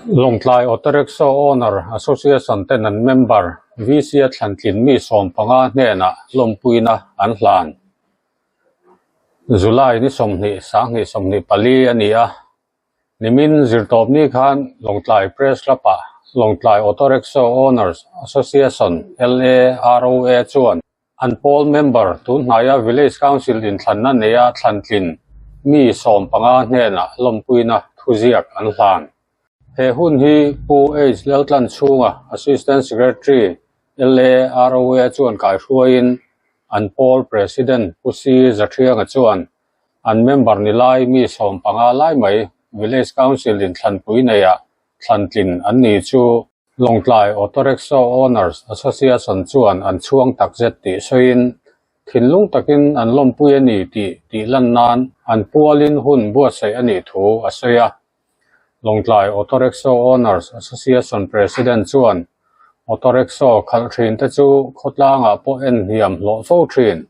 Lawngtlai Auto Rickshaw Owner Association ten an member VC a thlantlin mi 15 hnenah lawmpuina an hlan. July ni 20 sang 24 a ni a. Nimin zirtawp ni khan Lawngtlai Press Club-ah Lawngtlai Auto Rickshaw Owners Association, LAROA, chuan An pawl member tunhnaia Village Council inthlanna neia thlantlin mi 15 hnenah lawmpuina thuziak an hlan. He hun hi Pu H Laltlan chhunga Assistant Secretary LAROA chuan kaihruaiin an pawl President Pu C Zathianga chuan an member ni lai mi 15 lai mai Village Council inthlanpui neia thlantlin an ni chu Lawngtlai Auto Rickshaw Owners Association chuan an chhuang takzet tih sawiin, thinlung takin an lawmpui a ni tih tih lan nan an pualin hun buatsaih a nih thu a sawi a. Lawngtlai Auto Rickshaw Owners Association President chuan Auto Rickshaw khalh thin te chu khawtlangah pawh en hniam hlawh fo thin,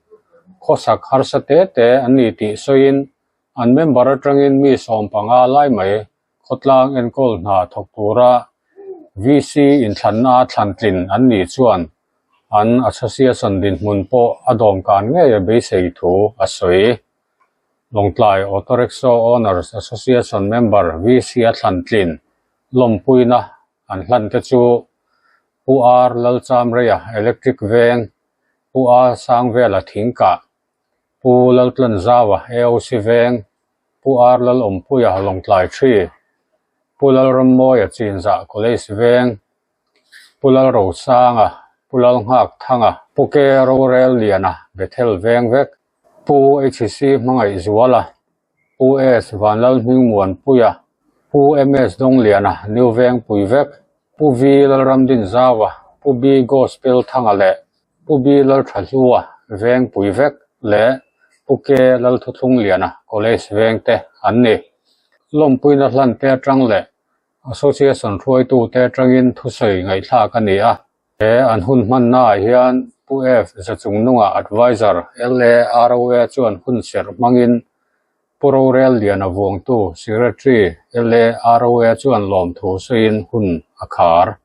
khawsak harsa te te an ni tih sawiin an member atangin mi 15 lai mai Khawtlang enkawl hna thawk tura VC inthlanna thlantlin an nih chuan an association dinhmun pawh a dawmkan ngei a beisei thu a sawi. Lawngtlai Auto Rickshaw Owners Association member VC a thlantlin lawmpuina an hlan te chu Pu R Lalchamreia Electric Veng, Pu A Sangvela Thingkah, Pu Laltlanzaua AOC Veng, Pu R Lalawmpuia Lawngtlai Thi, Pu Lalrammawia Chinzah College Veng, Pu Lalrosanga, Pu Lalnghakthanga, Pu K Rorel Liana Bethel Veng vek, Pu HC Hmangaihzuala, Pu S Vanlalhmingmuanpuia, Pu MS Dawngliana New Vengpui vek, Pu V Lalramdinzaua, Pu B Gospel Thanga leh Pu B Lalthahlua Vengpui vek leh Pu K Lalthuthlungliana College veng te an ni. Lawmpuina hlan te atang leh Association hruaitu te atangin thusawi ngaihthlak a ni a. He an hun hmannaah hian Pu F Zachungnunga Advisor LAROA chuan hun serh hmangin Pu Rorel Liana vuangtu Secretary LAROA chuan lawmthu sawiin hun a khar.